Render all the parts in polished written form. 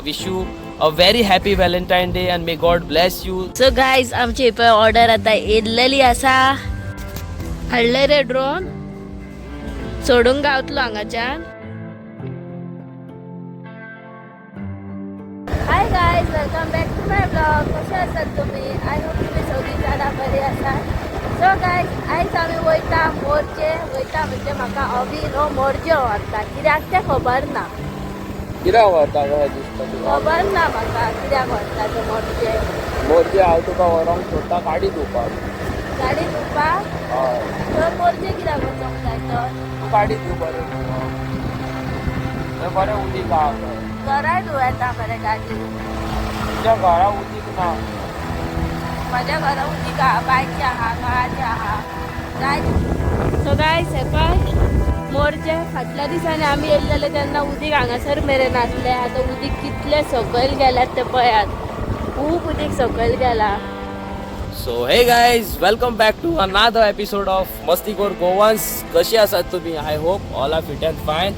Wish you a very happy Valentine Day and may God bless you. So guys, आमची पळय order आतां येयल्लेली आसा. हाडले रे ड्रोन सोडूंक गावतलो हांगाच्यान. Hi guys, welcome back to my vlog. कशे आसात तुमी? I hope तुमी सगळीं जाणां बरी आसात. सो गायज, आयज आमी वयता मोरजे. वयता म्हणजे म्हाका अवी न्हू मोरजे व्हरता, कित्याक तें खबर ना. कित्याक व्हरता कशें दिसता तुका? खबर ना म्हाका कित्याक व्हरता तें मोरजे. मोरजे हांव तुका व्हरोंक सोदता गाडी धुवपाक. गाडी धुवपाक? हय. तर मोरजे कित्याक वचोंक जाय तर? तूं गाडी धुव बरें, थंय बरें उदीक आहा थंय. घराय धुवं येता मरे गाडी. तुज्या घरा उदीक ना. माझ्या घरा उदीक आहा, बांयचें आहा, नळाचें आहा. जाय. सो गायज, हे पळय मोरजे. फाटल्या दिसांनी आमी येयल्ले तेन्ना उदीक हांगासर मेरेन आसलें. आतां उदीक कितलें सकयल गेल्यात तें पळयात. खूब उदीक सकयल गेलां. So hey guys, welcome back to another episode of Mastikor Goans. कशी आसात तुम्ही? I hope all are fit and fine.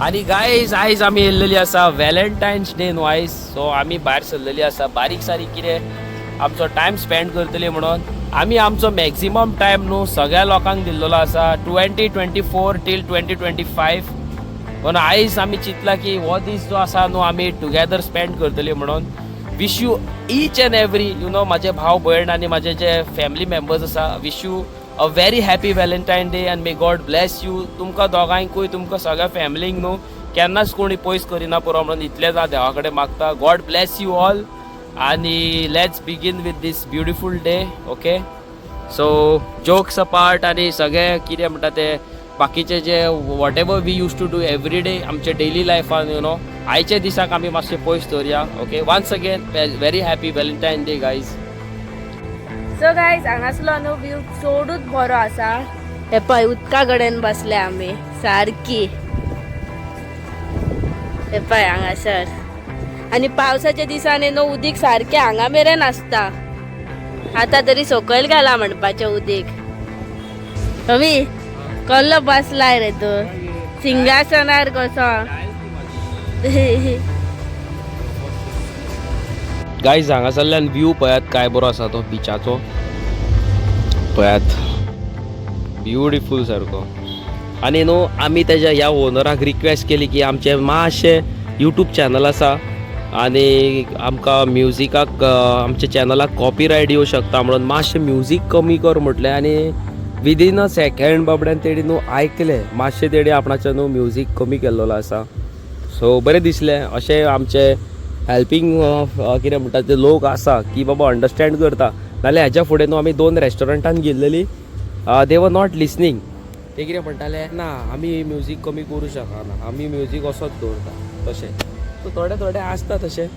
आणि गायज, आयज आमी येयल्लेली आसा व्हॅलेंटायन्स डे न्हू आयज. सो आमी भायर सरलेली आसा बारीक सारीक कितें आमचो टायम स्पेंड करतली म्हणून. आमी आमचो मॅक्झिमम टायम न्हू सगळ्या लोकांक दिल्लेलो आसा 2024 till 2025. पण आयज आमी चिंतला की हो दीस जो आसा न्हू आमी टुगेदर स्पेंड करतली म्हणून. Wish you each and every म्हाजे भाव भयण आनी म्हाजे जे फॅमिली मेंबर्स आसा, wish you a very happy Valentine Day and may God bless you. तुमकां दोगांयकूय, तुमकां सगळ्या फॅमिलींक न्हू केन्नाच कोणी पयस करिना पुरो म्हणून इतलेंच हांव देवा कडेन मागता. God bless you all आनी let's begin with this beautiful day. Okay, so jokes apart आनी सगळे कितें म्हणटा ते बाकीचे जे whatever we used to do every day आमचे डेली लायफान, आयच्या दिसाक आमी मातशे पयस दवरया. Okay, once again, very happy Valentine Day, guys. So guys, हांगासलो न्हू व्यू चडूच बरो आसा. हे पळय उदका कडेन बसले आमी सारकी. हे पळय हांगासर. आनी पावसाच्या दिसांनी न्हू उदीक सारकें हांगा मेरेन आसता. आतां तरी सकयल गेला म्हणपाचें उदीक. रवी, कसलो बसलाय रे तूं सिंगासनार कसो? गायज, हांगासरल्यान व्यू पळयात काय बरो आसा तो बिचाचो. पळयात, ब्युटिफूल सारको. आनी न्हू आमी तेज्या ह्या ओनराक रिक्वेस्ट केली की आमचें मातशें यूट्यूब चॅनल आसा आनी आमकां म्युजिकाक, आमच्या चॅनलाक कॉपीरायट येवं शकता म्हणून मातशें म्युजीक कमी कर म्हटलें. आनी विदीन अ सेकंड बाबड्यान तेणी न्हू आयकलें मातशें, तेणी आपणाचें न्हू म्युजीक कमी केल्लेलो आसा. सो बरें दिसलें अशें आमचे हेल्पींग कितें म्हणटा ते लोक आसा की बाबा अंडरस्टँड करता. नाल्यार हेज्या फुडें न्हू आमी दोन रेस्टॉरंटान गेल्लेली, they were not listening. ते कितें म्हणटाले, ना, आमी म्युजीक कमी करूं शकना, आमी म्युजीक असोच दवरता तशें. सो थोडे थोडे आसता तशें,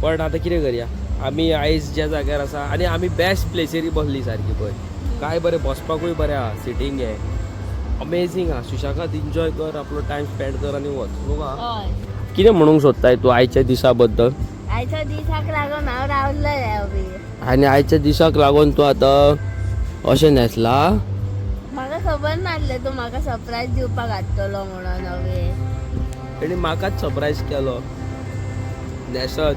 पण आतां कितें करया? आमी आयज ज्या जाग्यार आसा आनी आमी बेस्ट प्लेसीर बसली सारकी. पळय काय बरें बसपाकूय बरें आहा, सिटींग हें अमेजींग आहा. सुशेगाद एन्जॉय कर, आपलो टायम स्पेंड कर आनी वच न्हू. हय. कितें म्हणूंक सोदताय तूं आयच्या दिसा बद्दल? आयच्या दिसाक लागून हांव रावलें अवी. आनी आयच्या दिसाक लागून तूं आतां अशें न्हेसला? म्हाका खबर नासलें तूं म्हाका सरप्रायज दिवपाक हाडटलो म्हणून अवी. तेणी म्हाकाच सरप्रायज केलो न्हेसत.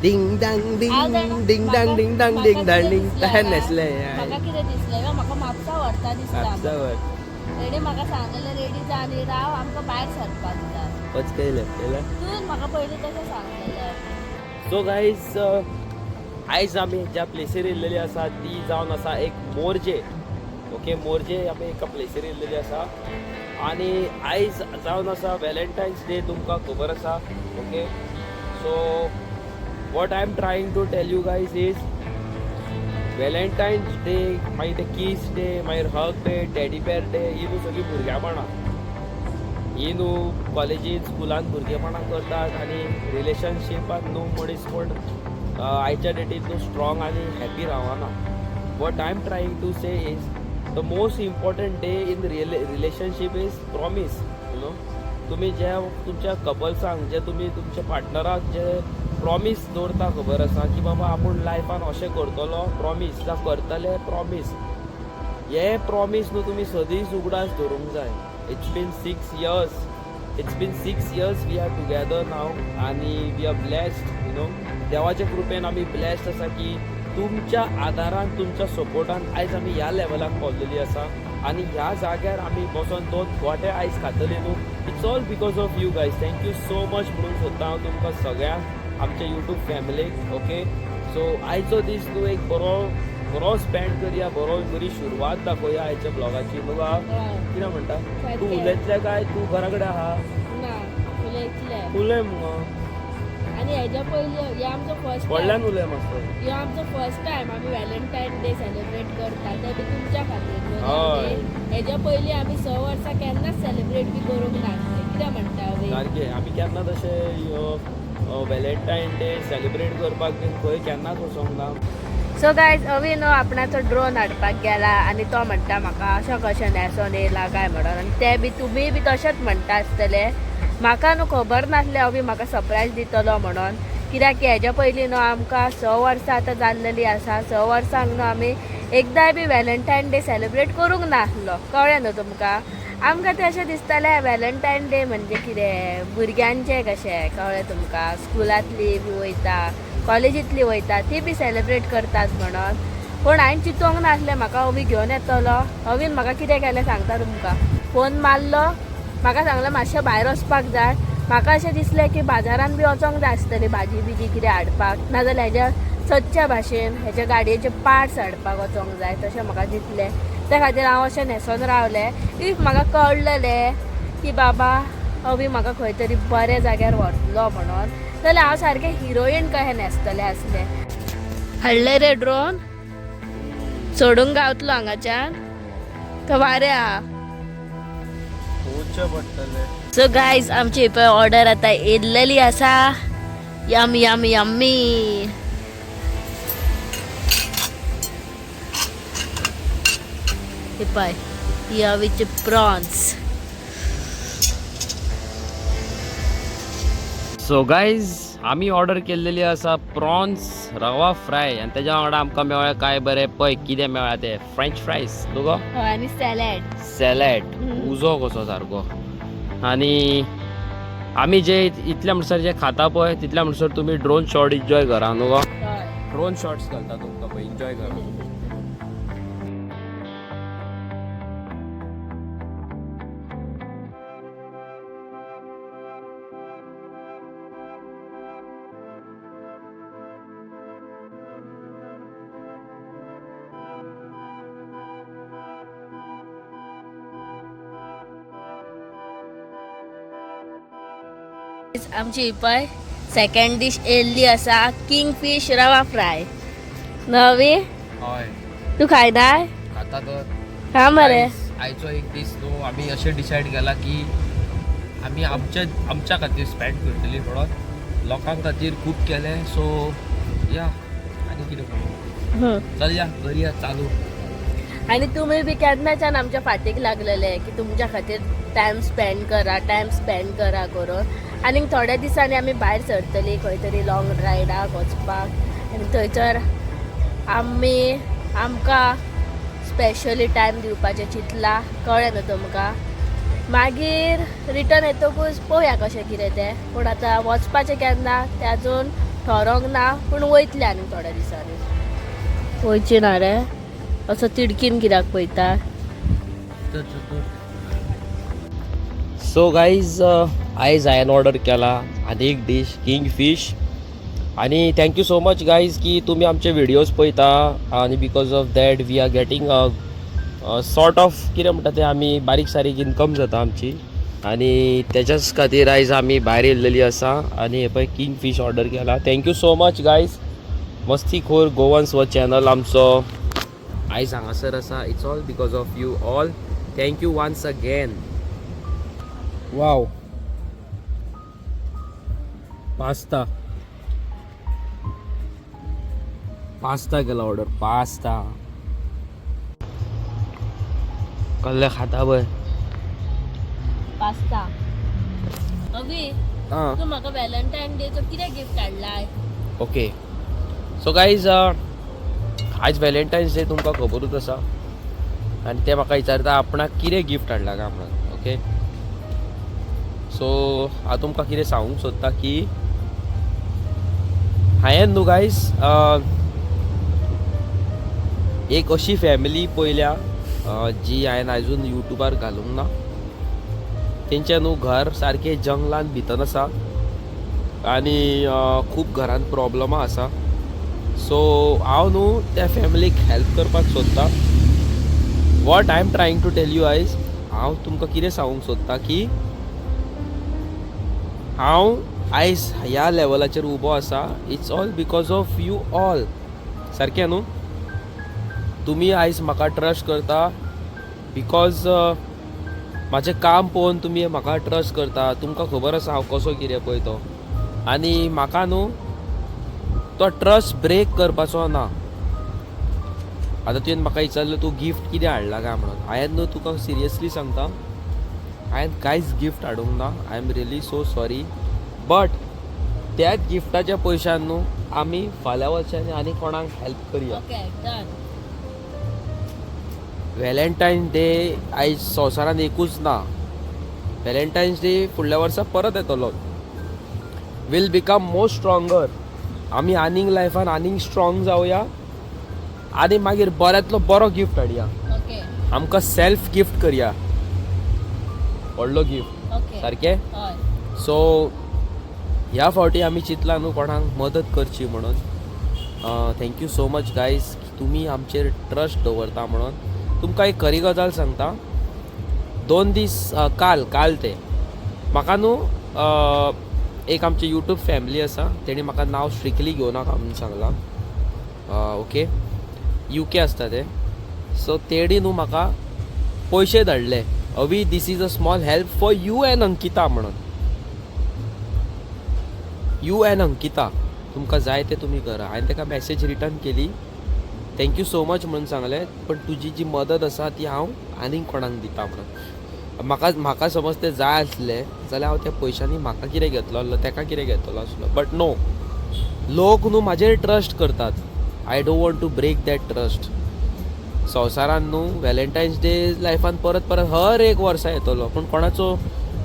डिंग डांग डिंग डिंग डांग डिंग डांग डिंग डांग डिंग तशें न्हेसलें. म्हाका कितें दिसलें काय, म्हाका म्हापसा व्हरता दिसता. म्हापसा. तेणी म्हाका सांगलें, रेडी जा आनी राव, आमकां भायर सरपाक जाय. पचकयलें केलें. तुवें म्हाका पयलीं तशें सांगलेलें. सो गायज, आयज आमी ज्या प्लेसीर येयल्लेली आसा ती जावन आसा एक मोरजे. ओके, मोरजे आमी एका प्लेसीर येयल्लेली आसा आनी आयज जावन आसा व्हॅलेंटायन्स डे, तुमकां खबर आसा. Okay, so what I am trying to tell you guys is Valentine's Day, मागीर ते कीस डे, मागीर हग डे, टॅडी बेर डे, ही न्हू सगळीं भुरग्यापणां. ही न्हू कॉलेजीन स्कुलान भुरगेपणां करतात आनी रिलेशनशिपान न्हू मनीस कोण आयच्या डेटीन न्हू स्ट्रॉंग आनी हॅपी रावना. What I am trying to say is the most important day in relationship is promise. तुमी जे तुमच्या कपल्सांक, जे तुमी तुमच्या पार्टनराक जे प्रॉमीस दवरता, खबर आसा की बाबा आपूण लायफान अशें करतलो प्रॉमीस, जावं करतले प्रॉमीस, हे प्रॉमीस न्हू तुमी सदींच उगडास दवरूंक जाय. It's been 6 years. It's been 6 years we are together now आनी we are blessed, you know. देवाच्या कृपेन आमी ब्लेस्ड आसा की तुमच्या आदारान, तुमच्या सपोर्टान आयज आमी ह्या लेवलाक पावलेली आसा आनी ह्या जाग्यार आमी बसोन दोन गोटे आयज खातले न्हू, it's all because of you guys. Thank you so much म्हणून सोदता हांव तुमकां सगळ्यांक, आमच्या युट्यूब फॅमिलीक. ओके, सो आयचो दीस न्हू एक बरो बरो स्पेंड करया, बरो बरी सुरवात दाखोवया आयच्या ब्लॉगाची. न्हू गा, कितें म्हणटा तूं? सारकें. उलयतलें काय तूं घरा कडेन आहा? ना, उलयतले. उलय मुगो. आनी हेज्या पयलीं हे आमचो फर्स्ट व्हडल्यान उलय मातसो. ह्यो आमचो फर्स्ट टायम आमी व्हॅलेंटायन डे सेलिब्रेट करता, ते बी तुमच्या खातीर न्हू. हय. हेज्या पयलीं आमी 6 वर्सां केन्नाच सेलिब्रेट बी करूंक नासले. कितें म्हणटा वे? सारकें, आमी केन्ना तशें व्हॅलेंटायन डे सेलिब्रेट करपाक बीन खंय केन्नाच वचोंक ना. सो गायज, अवी न्हू आपणाचो ड्रोन हाडपाक गेला आनी तो म्हणटा म्हाका अशें कशें न्हेसोन येयला काय म्हणून. आनी ते बी तुमी बी तशेंच म्हणटा आसतले. म्हाका न्हू खबर नासलें अवी म्हाका सरप्रायज दितलो म्हणून, कित्याक की हेज्या पयलीं न्हू आमकां 6 वर्सां आतां जाल्लेली आसा. 6 वर्सांक न्हू आमी एकदांय बी व्हॅलेंटायन डे सेलिब्रेट करूंक नासलो. कळ्ळें न्हू तुमकां? आमकां तें अशें दिसतालें, व्हॅलेंटायन डे म्हणजे कितें भुरग्यांचें कशें. कळ्ळें तुमकां? स्कुलांतली बी वयता, कॉलेजींतली वयता, ती बी सेलिब्रेट करतात म्हणून. पूण हांवें चिंतूंक नासलें म्हाका अवी घेवन येतलो. अवीन म्हाका कितें केलें सांगता तुमकां. फोन मारलो, म्हाका सांगलें मातशें भायर वचपाक जाय. म्हाका अशें दिसलें की बाजारान बी वचोंक जाय आसतलें, भाजी बिजी कितें हाडपाक, नाजाल्यार हेज्या सदच्या भाशेन हेज्या गाडयेचे पार्ट्स हाडपाक वचोंक जाय तशें म्हाका दिसलें. त्या खातीर हांव अशें न्हेसोन रावलें. If म्हाका कळलेलें की बाबा अवी म्हाका खंय तरी बऱ्या जाग्यार व्हरतलो म्हणून, जाल्यार हांव सारकें हिरोईन कशें न्हेसतलें आसलें. हाडलें रे ड्रोन? सोडूंक गावतलो हांगाच्यान तो वारें आहा. वचचें पडटलें. सो गायज, आमची पळय ऑर्डर आतां येयल्लेली आसा. Yum yum yummy. हे पळय, ही अवीचे प्रॉन्स. सो गायज, आमी ऑर्डर केल्लेली आसा प्रॉन्स रवा फ्राय आनी तेज्या वांगडा आमकां मेळ्ळें काय बरें, पळय कितें मेळ्ळा तें, फ्रेंच फ्रायज न्हू गो? हय, आनी सॅलॅड. सॅलॅड. उजो कसो सारको. आनी आमी जे इतल्या म्हणसर जे खाता पळय, तितल्या म्हणसर तुमी ड्रोन शॉट एन्जॉय करा न्हू गो? हय. ड्रोन शॉट्स घालता तुमकां पळय, एन्जॉय करा. आमची पळय सेकंड डीश येयल्ली आसा, किंग फिश रवा फ्राय नवी. हय. तूं खायनाय? खाता तर. खा मरे. आयचो एक दीस न्हू आमी अशें डिसायड केला की आमी आमच्या आमच्या खातीर स्पेंड करतली म्हणून. लोकां खातीर खूब केलें, सो या, आनी कितें करूं? चल या, करया चालू. आणि तुम्ही बी केन्नाच्यान आमच्या फाटीक लागलेले की तुमच्या खातीर टायम स्पेंड करा, टायम स्पेंड करा करून. आनी थोड्या दिसांनी आमी भायर सरतली खंय तरी लॉंग रायडाक वचपाक आनी थंयसर आमी आमकां स्पेशली टायम दिवपाचें चिंतलां. कळ्ळें न्हू तुमकां? मागीर रिटर्न येतकूच पळोवया कशें कितें तें. पूण आतां वचपाचें केन्ना तें अजून ठरोवंक ना, पूण वयतले आनी थोड्या दिसांनी. वयची ना रे? असो तिडकीन कित्याक पळयता? सो गाईज, आयज हांवें ऑर्डर केला आनी एक डीश, किंग फिश. आनी thank you so much guys की तुमी आमचे व्हिडियोज पळयता आनी because of that we are getting sort of, कितें म्हणटा तें, आमी बारीक सारीक इनकम जाता आमची. आनी तेच्याच खातीर आयज आमी भायर येयल्लेली आसा आनी हे पळय किंग फिश ऑर्डर केला. Thank you so much guys. मस्तीखोर गोवन्स हो चॅनल आमचो आयज हांगासर आसा, it's all because of you all. Thank you once again. Wow, pasta, pasta केला ऑर्डर, पास्ता. कसले खाता पळय. पास्ता. अवी, आं. तूं म्हाका व्हॅलेंटायन डेचो कितें गिफ्ट हाडलाय? ओके, सो गायज, आयज व्हॅलेंटायन्स डे, तुमकां खबरूच आसा. आनी ते म्हाका विचारता आपणाक कितें गिफ्ट हाडला काय म्हणून. ओके. सो हांव तुमकां कितें सांगूंक सोदता की हांवें न्हू गायज एक अशी फॅमिली पळयल्या जी हांवें आजून युट्यूबार घालूंक ना. तेंचें न्हू घर सारकें जंगलान भितर आसा आनी खूब घरान प्रॉब्लमां आसा. सो हांव न्हू त्या फॅमिलीक हेल्प करपाक सोदता. What I am trying to tell you आयज, हांव तुमकां कितें सांगूंक सोदता की हांव आयज ह्या लेवलाचेर उबो आसा, it's all because of you all. सारकें न्हू? तुमी आयज म्हाका ट्रस्ट करता because म्हाजें काम पळोवन तुमी म्हाका ट्रस्ट करता. तुमकां खबर आसा हांव कसो कितें पळय तो, आनी म्हाका न्हू तो ट्रस्ट ब्रेक करपाचो ना. आतां तुवें म्हाका विचारलें तूं गिफ्ट कितें हाडला काय म्हणून. हांवें न्हू तुका सिरियसली सांगता, हांवें कांयच गिफ्ट हाडूंक ना. I am really so sorry, but त्याच गिफ्टाच्या पयशान न्हू आमी फाल्यां वर्सांनी आनी कोणाक हेल्प करया. Okay, done. Valentine day आयज संवसारांत एकूच ना. व्हॅलेंटायन्स डे फुडल्या वर्सा परत येतलो. Will become more stronger. आमी आनीक लायफान आनीक स्ट्रॉंग जावया आनी मागीर बऱ्यांतलो बरो गिफ्ट हाडया. ओके. आमकां सेल्फ गिफ्ट करया, व्हडलो गिफ्ट. ओके. सारकें. हय. सो ह्या फावटी आमी चिंतलां न्हू कोणाक मदत करची म्हणून. Thank you so much guys की तुमी आमचेर ट्रस्ट दवरता म्हणून. तुमकां एक खरी गजाल सांगता, 2 दीस काल काल ते म्हाका न्हू एक आमची यूट्यूब फॅमिली आसा, तेणी म्हाका नांव स्ट्रिक्टली घेवनाका म्हणून सांगलां. ओके, युके आसता ते. सो तेणी न्हू म्हाका पयशे धाडले, "अवी, this is a small help for you and Ankita" म्हणून. You and Ankita, तुमकां जाय ते तुमी करा. हांवें ताका मॅसेज रिटर्न केली, thank you so much म्हणून सांगलें, पण तुजी जी मदत आसा ती हांव आनीक कोणाक दिता म्हणून. म्हाका म्हाका समज ते जाय आसले जाल्यार हांव त्या पयशांनी म्हाका कितें घेतलो आसलो, ताका कितें घेतलो आसलो. बट नो, लोक न्हू म्हाजेर ट्रस्ट करतात. I don't want to break that trust. संवसारान न्हू व्हॅलेंटायन्स डे लायफान परत परत हर एक वर्सा येतलो, पूण कोणाचो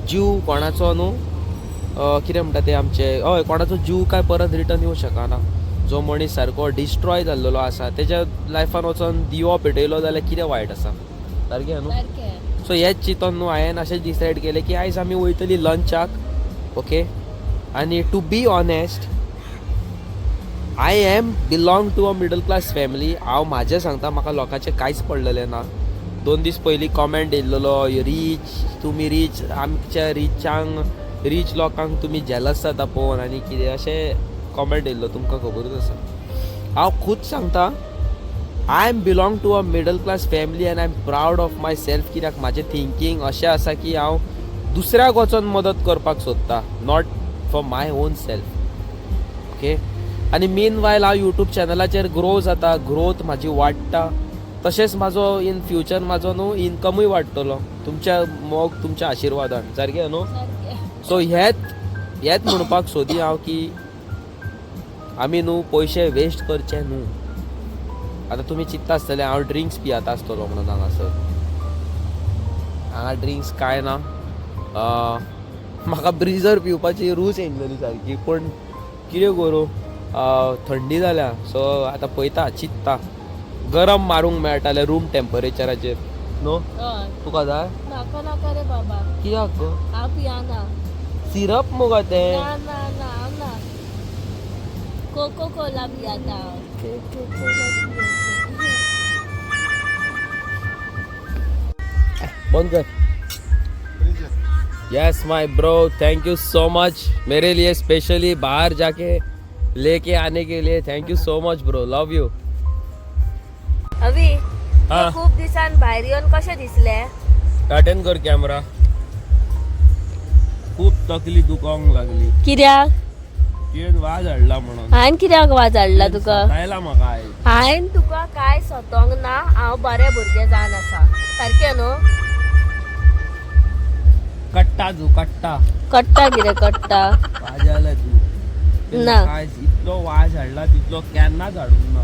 जीव कोणाचो न्हू कितें म्हणटा ते आमचे, हय, कोणाचो जीव काय परत रिटर्न येवंक शकना. जो मनीस सारको डिस्ट्रॉय जाल्लेलो आसा तेज्या लायफान वचोन दिवो पेटयलो जाल्यार कितें वायट आसा? सारकें न्हू? सारकें. सो हेच चिंतून न्हू हांवें अशें डिसायड केलें की आयज आमी वयतली लंचाक. ओके, आनी to be honest, I am belong to a middle class family. हांव म्हाजें सांगता, म्हाका लोकांचें कांयच पडलेलें ना. 2 दीस पयलीं कॉमेंट येयल्लो, रीच तुमी रीच, आमच्या रिचांक, रीच लोकांक तुमी जेलस जाता पळोवन आनी कितें अशें कॉमेंट येयल्लो, तुमकां खबरूच आसा. हांव खूद सांगता, I am belong to a middle class family and I am proud of myself, कित्याक म्हाजें थिंकींग अशें आसा की हांव दुसऱ्याक वचोन मदत करपाक सोदता, not for my own self. Okay, आनी मीन वायल हांव यूट्यूब चॅनलाचेर ग्रो जाता, ग्रोथ म्हाजी वाडटा, तशेंच म्हाजो इन फ्युचर म्हाजो न्हू इनकमूय वाडटलो तुमच्या मोग, तुमच्या आशिर्वादान. सारकें न्हू? सारकें. सो हेच हेच म्हणपाक सोदी हांव की आमी न्हू पयशे वेस्ट करचे न्हू. आतां तुमी चिंत्ता आसतले हांव ड्रिंक्स पियाता आसतलो म्हणून. हांगासर हांगा ड्रिंक्स कांय ना. म्हाका ब्रिजर पिवपाची रूच येयल्लेली सारकी, पूण कितें करूं, थंडी जाल्या. सो आतां पळयता, चिंत्ता, गरम मारूंक मेळटालें रूम टेम्परेचराचेर न्हू? हय. तुका जाय? नाका नाका रे बाबा. कित्याक गो? हांव पियाना. सिरप मुगो तें. ना ना ना, हांव ना. कोको कोला पियाता हांव. कोको कोला पियाता. बंद कर. Yes my bro, thank you so much मेरे लिए स्पेशली बाहर जाके लेके आने के लिए. Thank you so much bro, love you. अवी. हा. खूप दिसान भायर येवन कशें दिसलें? अटेंड कर कॅमेरा. खूप तकली दुखोंक लागली. कित्याक? तुवें वाज हाडला म्हणून. हांवें कित्याक वाज हाडला तुका? सतायला म्हाका आयज. हांवें तुका कांय सोतोंक ना. हांव बरें भुरगें जावन आसा, सारकें न्हू? कट्टा तूं कट्टा. कट्टा कितें कट्टा? वाज आयला तूं. ना. आयज इतलो वाज हाडला तितलो केन्नाच हाडूंक ना.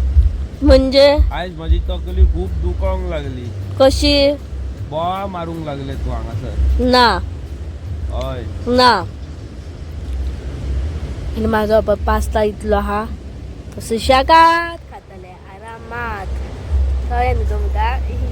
म्हणजे? आयज म्हजी तकली खूब दुखोंक लागली. कशी? बोवाळ मारूंक लागले तूं हांगासर. ना. हय. ना. आनी म्हाजो पळय पास्ता इतलो आहा, सुशेगाद खातले आरामात. कळ्ळें न्हू तुमकां?